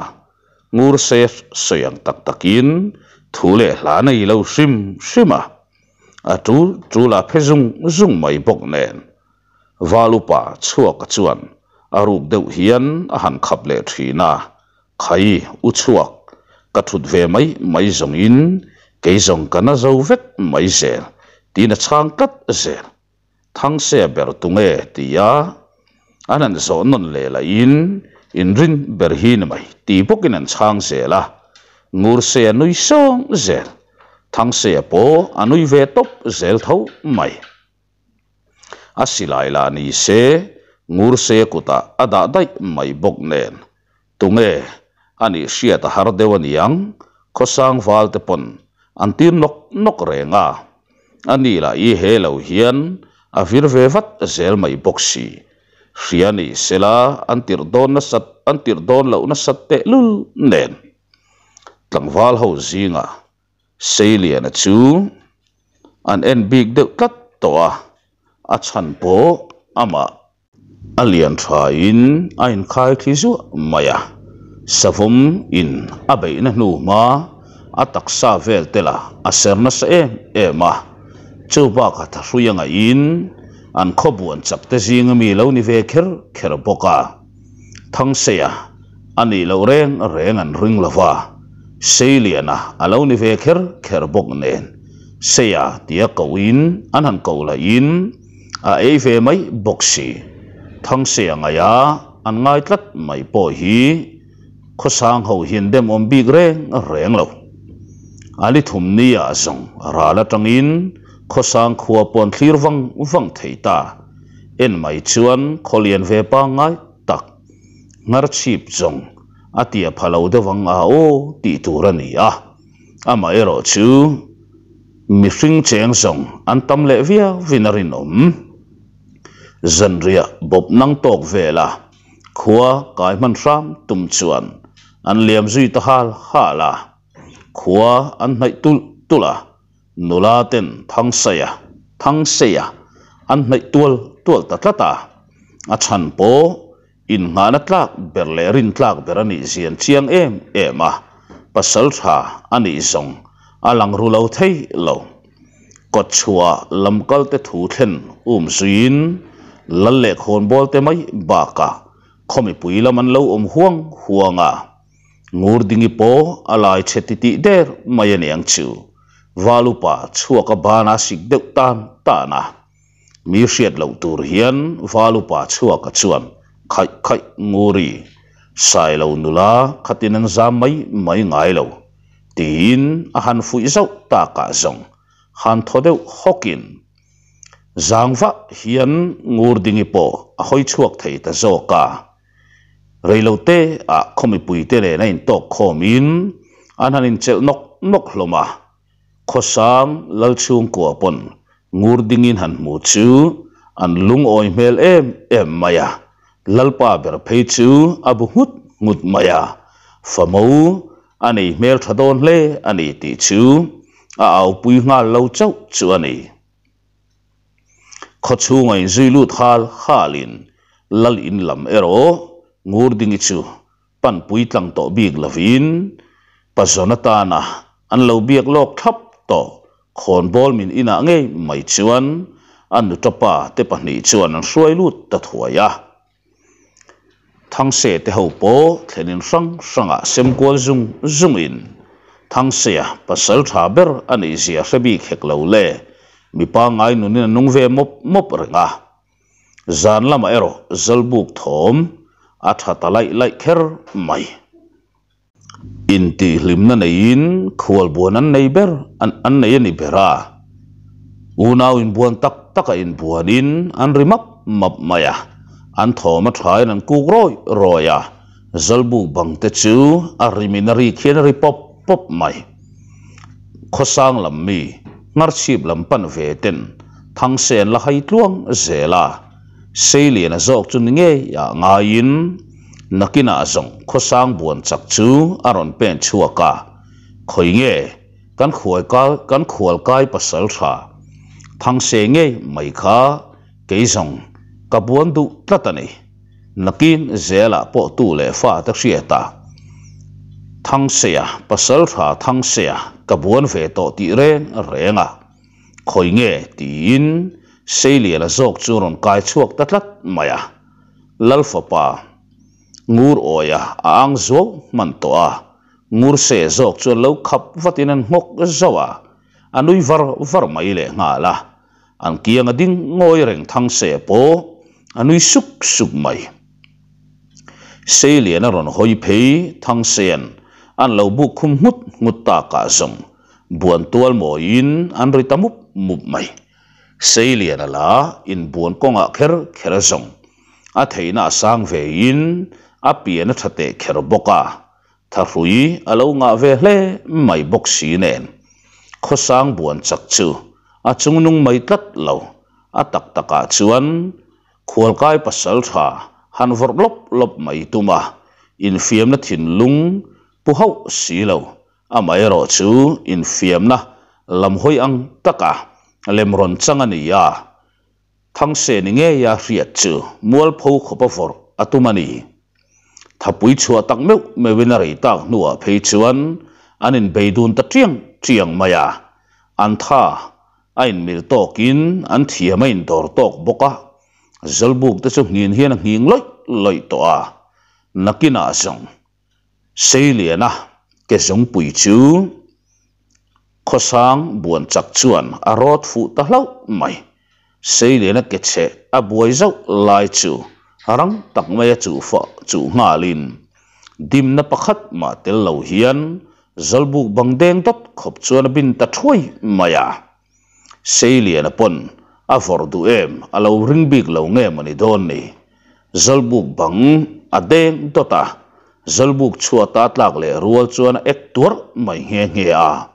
Ngur se sawi ang tak takin thu leh hla nei lo hrim hrim a, a tul tul a phe zung zung mai bawk nen. Val upa chhuaka chuan a ruk deuh hian a han khap leh thin a, Khai u chhuak, ka thut ve mai mai zawngin kei zawng ka na zo vek mai zel tiin a chhang tlat zel. Thangse ber tunge tia an han zawh nawn leh lahin inrin ber hi ni mai ti bawkin an chhang zel a, Ngurse a nui sawng zel, Thangse pawh a nui ve tawp zel tho mai. A silai lah ni se Ngurse kutah a dah daih mai bawk nen Tunge a nih hriat a har deuh a niang, khawsang val te pawn an tir nawk nawk reng a, a ni lah i he lo hian a vir ve vat zel mai bawk si. Hria ni sela an tirh dawn nasat an tirh dawn loh nasat tehlul nen. Tlangval ho zingah Seiliana chu an en bik deuh tlat tawh a, a chhan pawh amah A lian thain a inkhai thli zuah mai a, savawm in a beihna hnu hma a taksa vel te lah a ser nasa em em a, chu bakah thahrui a ngaihin an khawbuan chak te zinga mi lo ni ve kher kher bawk a. Thangseia a nih loh reng reng an ring lo va, Seiliana a lo ni ve kher kher bawk nen Seia tia kohin an han koh lahin a ei ve mai bawk si. Thangseia ngaia an ngai tlat mai pawh hi khawsang ho hian demawm bik reng reng lo. A ni thum nia zawng ral atangin khawsang khua pawn thlir vang vang thei ta. En mai chuan khawlian ve pangngai tak nghar chhip zawng a tia pha lo deuh ang a aw tih tur a ni a. Amaherawh chu mihring cheng zawng an tam leh viau vin a rinawm. Zanriah bawp nang tawk vela khua kai hman hram tum chuan an liam zui ta hal hal a, khua an hnaih tulh tulh a, nula ten Thangseia Thangseia an hnaih tual tual ta tlat a, a chhan pawh innghahna tlak ber leh rin tlak ber a nih zian chiang em em a, pasal tha a nih zawng a lang ru lo thei lo. Kawtchhuah lam kal te thu thlen um zuiin lal leh khawnbawl te mai bakah khaw mipui lam an lo awm huang huang a, Ngurdingi pawh a lai chhe titih der mai a niang chu Valupa chhuak a bana sik deuh tan tan a. Mi hriat loh tur hian Valupa chhuaka chuan khaih khaih Nguri, Sailo nula khatin an zam mai mai ngai lo tiin a han fuih zauh takah zawng han thaw deuh hawkin zang vah hian Ngurdingi pawh a hawi chhuak thei ta zawk a. Reilote ah khaw mipuite nen a intawk khawmin an han inchelh nawk nawk hlawm a. Khawsang Lalchhungkua pawn ngur dingin han hmu chu an lungawi hmel em em mai a, Lalpa ber phei chu a bu nghut nghut mai a, famo a nei hmel tha dawn hle a ni tih chu a aupui nghal lo chauh chu a ni. Khawchhunga inzui lut hal halin Lal in lam erawh ngur dingi chu Panpui tlang tawh bik lovin Pazawn atana an lo biak lawk thlap tawh khawnbawl min inah ngei mai chuan a nutapa te pahnih chuan an hruai lut ta thuai a. Thangse te ho pawh thlenin hrang hrangah sem kual zung zungin Thangseia pasal tha ber a nih zia hre bik hek lo le mi pangngai nunin a nung ve mawp mawp reng a. Zan lamah erawh Zalbuk thawm a tha ta laih laih kher mai. Intihhlimna neiin khualbuan an nei ber an nei a ni ber a, unau inbuan tak taka inbuanin an ri map map mai a, an thawm a thain an kuk rawi rawi a, Zalbuk bang te chu a rimin a rik hian a ri pawp pawp mai. Khawsang lam mi Ngharchhip lam pan ve ten Thangsen la hai tluang zel a, Seiliana zawk chu ni ngei ah ngaiin nakinah zawng khawsang buan chak chu a rawn pen chhuak a, khawi nge kan khuai kan khual kai pasal tha Thangse ngei mai kha kei zawng ka buan duh tlat a ni. Nakin zelah pawh tu leh fa te hriat a, Thangseia, pasal tha Thangseia ka buan ve tawh tih reng reng a, khawi nge tiin Seiliana zawk chu rawn kai chhuak ta tlat mai a. Lal fapa Ngur awia a ang zuau hman tawh a, Ngurse zawk chuan lo khap vatin an nghawk zauh a, a nui var var mai lehnghal a. An kiang a ding ngawi reng thang se pawh a nui suk suk mai. Seilian a rawn hawi phei thang sean an lo buk khum nghut nghut takah zawng buan tual mawiin an ri ta mup mup mai. Seilian a la inbuan kawngah kher kher zawng a theihna a sang vein a pian a tha teh kher bawk a, Thahrui a lo ngah ve hle mai bawk si nen, khawsang buan chak chu a chungnung mai tlat lo. A tak takah chuan khualkai pasal tha han vawrh lawp lawp mai tum a, infiamna thinlung pu hauh si lo. Amaherawh chu infiamna lam hawi ang taka lem rawn chang a ni a. Thangse ni ngeia hriat chu mualpho khawpa vawrh a tum a ni. Thapui chhuah tak meuh meuhin a rei tak hnuah phei chuan an inbei dun ta tiang tiang mai a, an tha a inmil tawkin an thiam a indawr tawk bawk a, Zawlbuk te chu nghin hian a nghing lawih lawih tawh a. Nakinah zawng Seiliana ke zungpui chu Khawsang buan chak chuan a rawt fuh ta hlauh mai. Seiliana ke chhe a buai zauh lai chu rang tak maia chuhfah chuh nghalin dimna pakhat mah tel lo hian Zawlbuk bang deng dawt khawp chuan a bin ta thuai mai a. Seiliana pawn a vawrh duh em a lo ring bik lo nge mawni dawn ni. Zawlbuk bang a deng dawt a, Zawlbuk chhuata tlak leh rual chuan a ek tuarh mai nghe nghe a.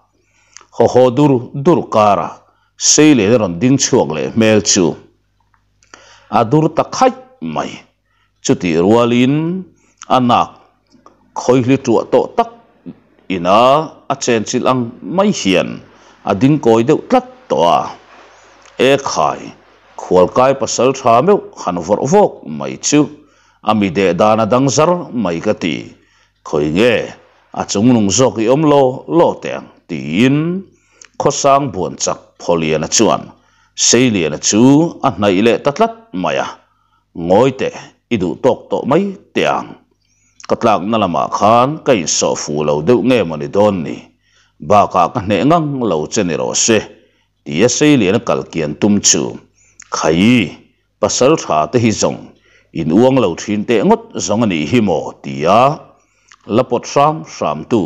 Haw haw dur dur karah Seiliana rawn ding chhuak leh hmel chu a dur ta khaih mai. Chutih rualin a nak khawihli tuah tawh tak ina a chenchilh ang mai hian a ding kawi deuh tlat tawh a. E khai, khualkai pasal tha meuh han vawrh vawk mai chu a mi deh dan a dang zar mai ka ti. Khawi nge a chungnung zawk i awm law law teh ang tiin khawsang buan chak Phawliana chuan Seiliana chu a hnaih leh ta tlat mai a. Ngawi teh, i duh tawk tawh mai teh ang. Ka tlakna lamah khan ka insawh fu lo deuh nge mawni dawn ni? Bakah ka hneh ngang lo che ni rawh se, tia Seiliana kal kian tum chu. Khaii, pasal tha te hi zawng in uang lo thin teh ngawt zawng a nih hi maw? tia la pawt hram hram tu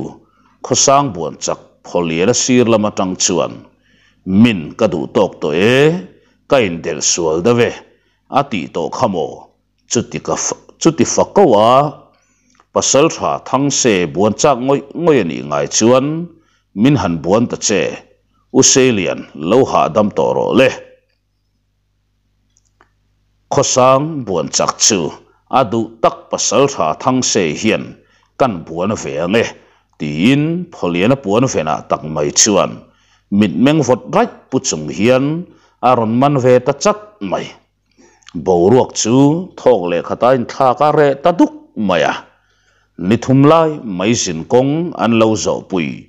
khawsang buan chak Phawliana sir lam atang chuan, Min ka duh tawk tawh e, ka indelh sual deuh e, A tih tawh kha maw? Chuti ka chuti fa ko a, pasal tha thang se buan chak ngawih ngawih a nih ngai chuan min han buan ta che, U Seilian lo hahdam tawh rawh le. Khawsang buan chak chu a duh tak pasal tha thang se hian kan buan ve ang e tiin Phawliana puan venah tak mai chuan mitmeng vawt raih pu chung hian a rawn man ve ta chat mai. Boruak chu thawk leh khata inthlak a reh ta duk mai a, ni thum lai mai zin kawng an lo zawhpui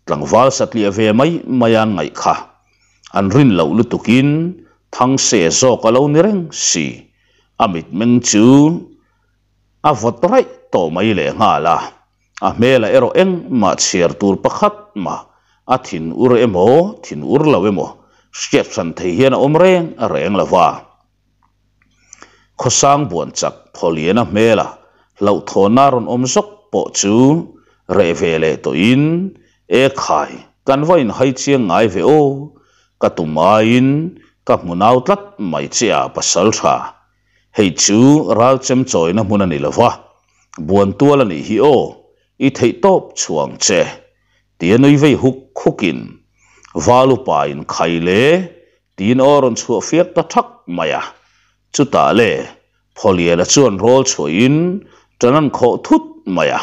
tlangval satliah ve mai mai an ngaih kha. An rin loh lutukin Thangse zawk a lo ni reng si, a mitmeng chu a vawt raih tawh mai lehnghal a. A hmelah erawh engmah chhiar tur pakhat mah a thin ur emaw, thin ur lo emaw hriat hran thei hian a awm reng reng lo va. Khawsang buan chak Phawliana hmela hlauhthawnna rawn awm zawk pawh chu reh ve leh tawhin, E khai, kan va inhai chiang ngai ve aw, ka tum aiin ka hmu nau tlat mai che a pasal tha. Hei chu ral chem chawina hmun a ni lo va, buan tual a nih hi aw, i theih tawp chhuang che, tia nui vei huk hukin Val upa in khai le tiin aw rawn chhuah fiak ta thak mai a. Chutah le Phawliana chuan rawl chhuahin ṭan an khawh thut mai a,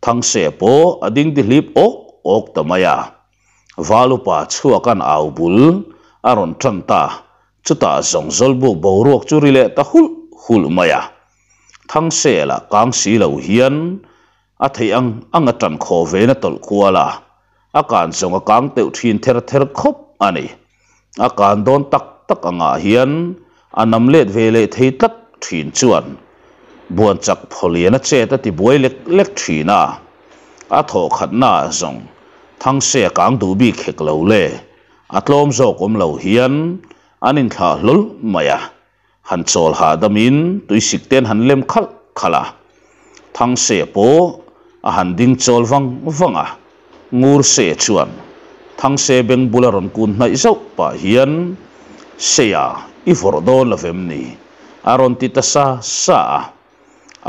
Thangse pawh a ding tihlip awk awk ta mai a. Val upa chhuak an au bul a rawn ṭan ta, chutah zawng zawlbuk boruak chu ri leh ta hulh hulh mai a. Thangse lah kang si lo hian a theih ang ang a ṭan khawh vein a tawlh kual a, a kan zawng a kang teuh ṭhin ther ther khawp a ni. A kan dawn tak tak angah hian a nam let ve leh thei tlat ṭhin chuan buanchak phawlian a chet a ti buai lek lek ṭhin a, a thawh khatnaah zawng Thangse a kang duh bik hek lo le, a tlawm zawk awm lo hian an inthlah hlawl mai a, han chawl hahdamin tuisik ten han lem khalh khalh a, Thangse pawh a han ding chawl vang vang a, Ngurse chuan Thangse beng bula rawn kun hnaih zauh pah hian, Seia, i vawrh dawn lo vem ni? a rawn ti ta sa sa a,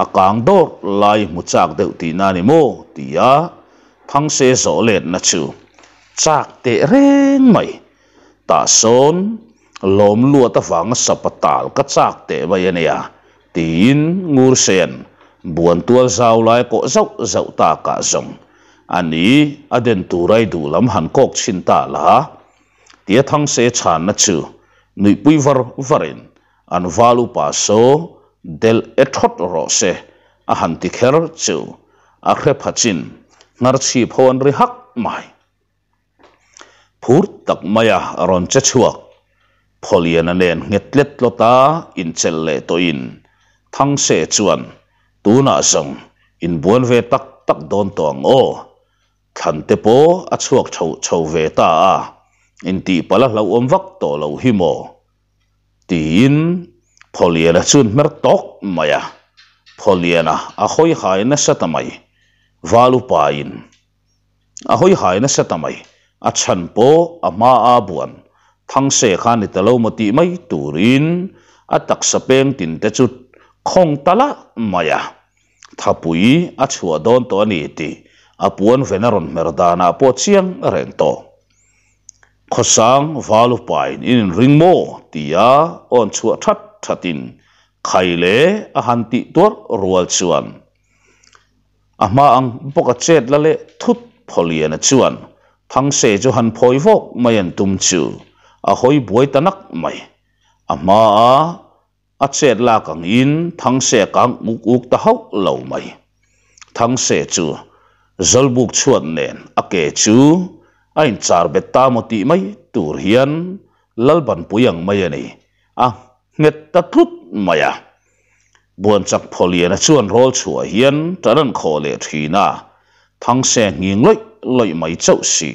a kang dawr lai hmu chak deuh tihna a ni maw? tia Thangse zawh letna chu chak teh reng mai. Tah sawn lawm luat avanga sapa tal ka chak teh mai a nia, tiin Ngursean buan tual zau lai kawh zauh zauh takah zawng a ni a den tura i duh lam han kawk chhin ta la, tia Thangse chhanna chu nuihpui var varin an val upa saw delh e thawt rawh se a han ti kher chu a hre pha chin hngarchhip ho an ri hak mai. Phur tak maia rawn che chhuak. Phawliana nen nghet tlet tlawta inchelh leh tawhin Thangse chuan Tunah zawng inbuan ve tak tak dawn tawh ang aw. Thlan te pawh a chhuak chho chho ve ta a, intihpalh a hlauhawm vak tawh lo hi maw? Tiin Phawliana chuan hmer tawk mai a. Phawliana a hawi hai nasa ta mai. Val upain a hawi hai nasa ta mai. A chhan pawh a hma a buan Thangse kha ni ta lo maw tih mai turin a taksa peng tin te chu khawng ta lah mai a. Thapui a chhuah dawn tawh a ni tih a puan ven a rawn hmer danah pawh chiang reng tawh. Khawsang val upain in inring maw? tia awn chhuah that thatin khai leh a han tih tuar rual chuan a hma ang bawk a chet la leh thut Phawliana chuan Thangse chu han phawi vawk mai an tum chu a hawi buai ta nak mai. A hma a A chet lak angin Thangse kang uk uk ta hauh lo mai. Thangse chu Zawlbuk chhuat nen a ke chu a inchar bet ta maw tih mai tur hian Lalbanpui ang mai a ni, a nghet ta tlut mai a. Buanchak Phawliana chuan rawl chhuah hian tan an khawh leh thin a, Thangse nghing lawih lawih mai chauh si.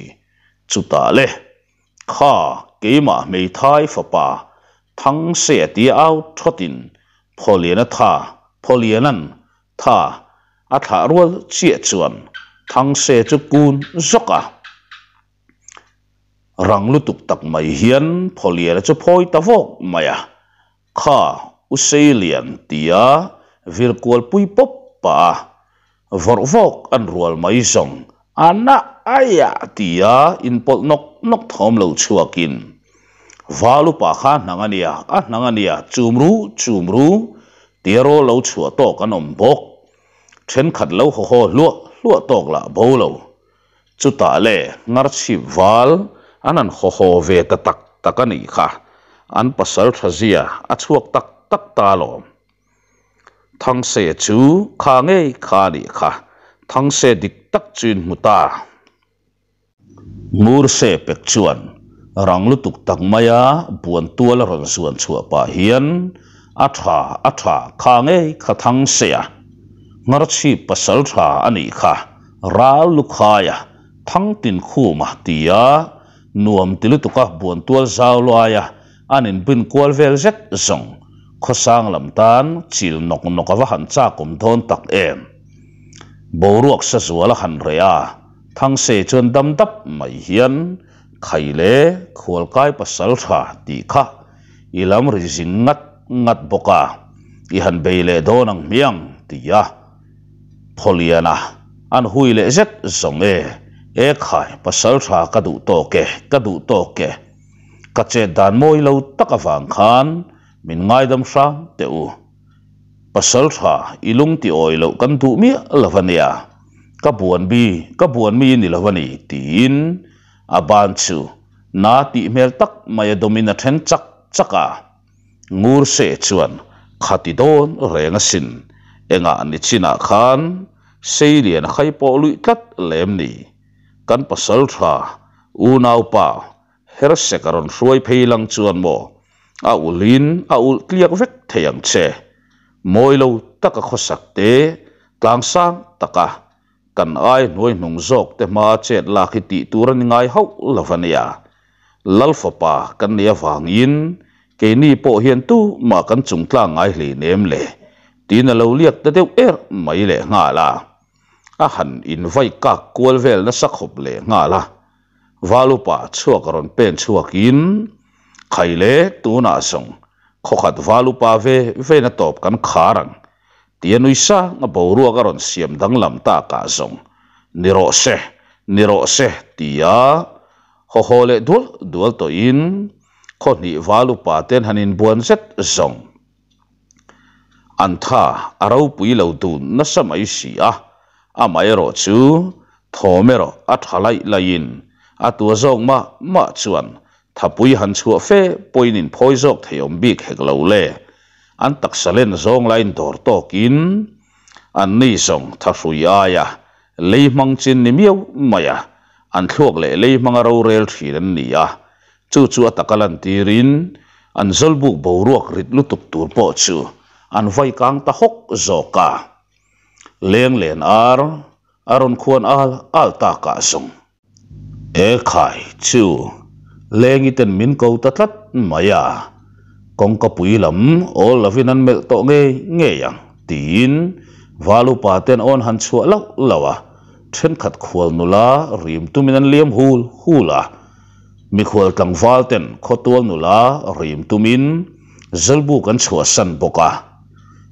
Chutah le. Kha keimah hmeithai fapa Thangse tia au thawtin Phawliana tha, Phawliana'n tha a thlah rual chiah chuan Thangse chu kun zawk a. Rang lutuk tak mai hian Phawliana chu phawi ta vawk mai a. Kha U Seilian tia vir kual pui pawp pah a, vawrh vawk an rual mai zawng a na aia tia inpawlh nawk nawk thawm lo chhuakin Val upa kha a hnang a nia, a hnang a nia, chum ru, chum ru tia rawl lo chhuah tawk an awm bawk. Thenkhat lo haw haw hluah hluah tawk lah bo lo. Chutah le Ngarchhip val an han haw haw ve ta tak tak a nih kha, an pasal tha zia a chhuak tak tak ta alawm. Thangse chu kha ngei kha a nih kha, Thangse dik tak chu in hmu ta. Ngurse pek chuan rang lutuk tak maia buan tual a rawn zuan chhuah pah hian a tha a tha kha ngei kha Thangse a Ngarchhip pasal tha a nih kha. Ral Lukhaia, Thangtin Khuma tia nuam ti lutuka buantual zau luaia an inbin kual vel zet zawng khawsang lam tan chil nawk nawk a va han chak awm dawn tak em. Boruak sa zual a han reh a, Thangse chuan dam dap mai hian Khai le Khualkai pasal tha tih kha i lam ri zing ngat ngat bawk a, i han bei leh dawn ang hmiang tia. Phawliana, An hui leh zet zawng e, e khai, pasal tha ka duh tawk e, ka duh tawk e. Ka chet dan mawi lo tak avang khan min ngaidam hrang teh u. Pasal tha i lung ti awi loh kan duh miah lo a nia, ka buan bi, ka buan mi ni lo a ni tiin a ban chu na tih hmel tak mai a dawmin a then chak chak a. Ngurse chuan khati dawn reng asin, engah ni chinah khan Seilian a khai pawh luih tlat lem ni. Kan pasal tha unaupa Hersek a rawn hruai phei lang chuan maw a ulhin a ulh tliak vek thei ang che. Mawi lo taka khawsak te tlangsang taka kan ai hnuai hnung zawk te hma chet lak hi tih tur a ni ngai hauh lo a nia. Lal fapa kan nih avangin keini pawh hian tumah kan chungtlang ngai hleinem le tiin a lo liak ta deuh er mai leh nghal a. A han invai kak kual vel nasa khawp leh nghal a. Valupa chhuak a rawn pen chhuakin, Khai le tunah zawng khawkhat Valupa ve vena tawp kan khar ang tia nui sang a boruak a rawn siam danglam takah zawng ni rawh se, ni rawh se tia haw haw leh dual dual tawhin khaw hnih val upa ten han inbuan zet zawng an tha a ropui lo dun nasa mai si a, amaherawh chu thawm erawh a tha laih laihin a tua zawk mah mah chuan Thapui han chhuah fe pawhin inphawi zawk thei awm bik hek lo le. An taksa len zawng lain dawr tawkin an ni zawng thahrui aia lei hmang chin ni miau mai a, an thluak leh lei hmanga rorel thin an ni a, chu chu a taka lantirin an zawlbuk boruak rit lutuk tur pawh chu an vai kang ta hawk zawk a. Leng len ar a rawn khuan al al takah zawng. E khai chu Lengi ten min ko ta tlat mai a, kawngka pui lam awl lovin an melh tawh ngei ngei ang tiin Val upa ten awn han chhuah lauh lauh a, thenkhat khual nula rim tumin an liam hul hul a, mikhual tlangval ten khawtual nula rim tumin Zawlbuk an chhuahsan bawk a,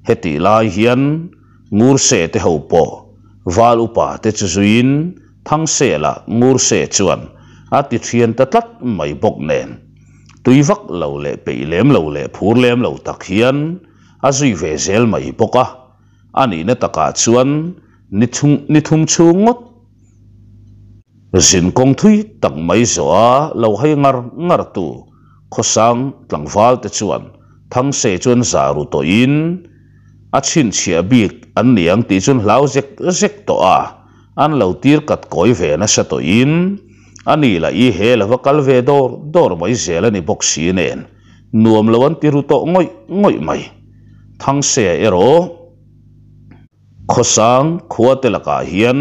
hetih lai hian Ngurse te ho pawh Val upa te chu zuiin Thangsela Ngurse chuan a ti thian ta tlat mai bawk nen, tui vak lo leh peih lem lo leh phur lem lo tak hian a zui ve zel mai bawk a, a nihna takah chuan ni ni thum chhung ngawt zin kawng thui tak mai zawh a lo hai ngar ngar tu khawsang tlangval te chuan Thangse chuan za ru tawhin a chhinchhiah bik an ni ang tih chuan hlau zek zek tawh a. An lo tir kat kawi ve nasa tawhin a ni lah i he lova kal ve dawr dawr mai zel a ni bawk si nen nuam lo an ti ru tawh ngawih ngawih mai. Thangse erawh Khawsang khua te lakah hian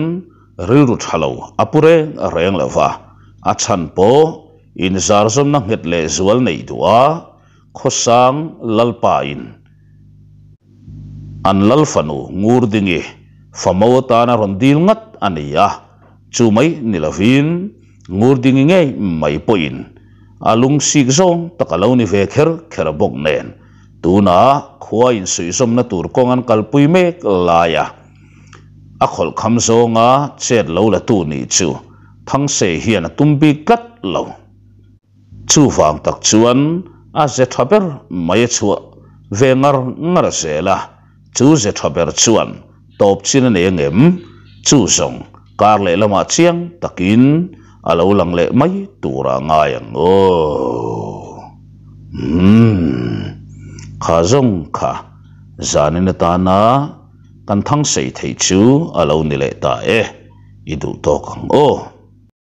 rilru tha lo a pu reng reng lo va, a chhan pawh inzarzawmna nghet leh zual neih duh a Khawsang Lalpa in an Lal fanu Ngurdingi famo atana rawn dil ngat a ni a, chu mai ni lovin Ngurdingi ngei mai pawhin a lungsik zawng tak a lo ni ve kher kher bawk nen tunah khua insuihzawmna tur kawng an kalpui mek lai a, a khawlhkham zawnga chet lo la tu nih chu Thangse hian a tum bik tlat lo. Chuvang tak chuan a ze tha ber mai a chhuah ve ngar ngar zel a, chu ze tha ber chuan tawp chin a nei angem? Chu zawng kar leh lamah chiang takin a lo lang leh mai tur a ngai ang aw. Umm. Kha zawng kha zanin atana kan thang sei theih chu a lo ni leh ta e, i duh tawk ang aw.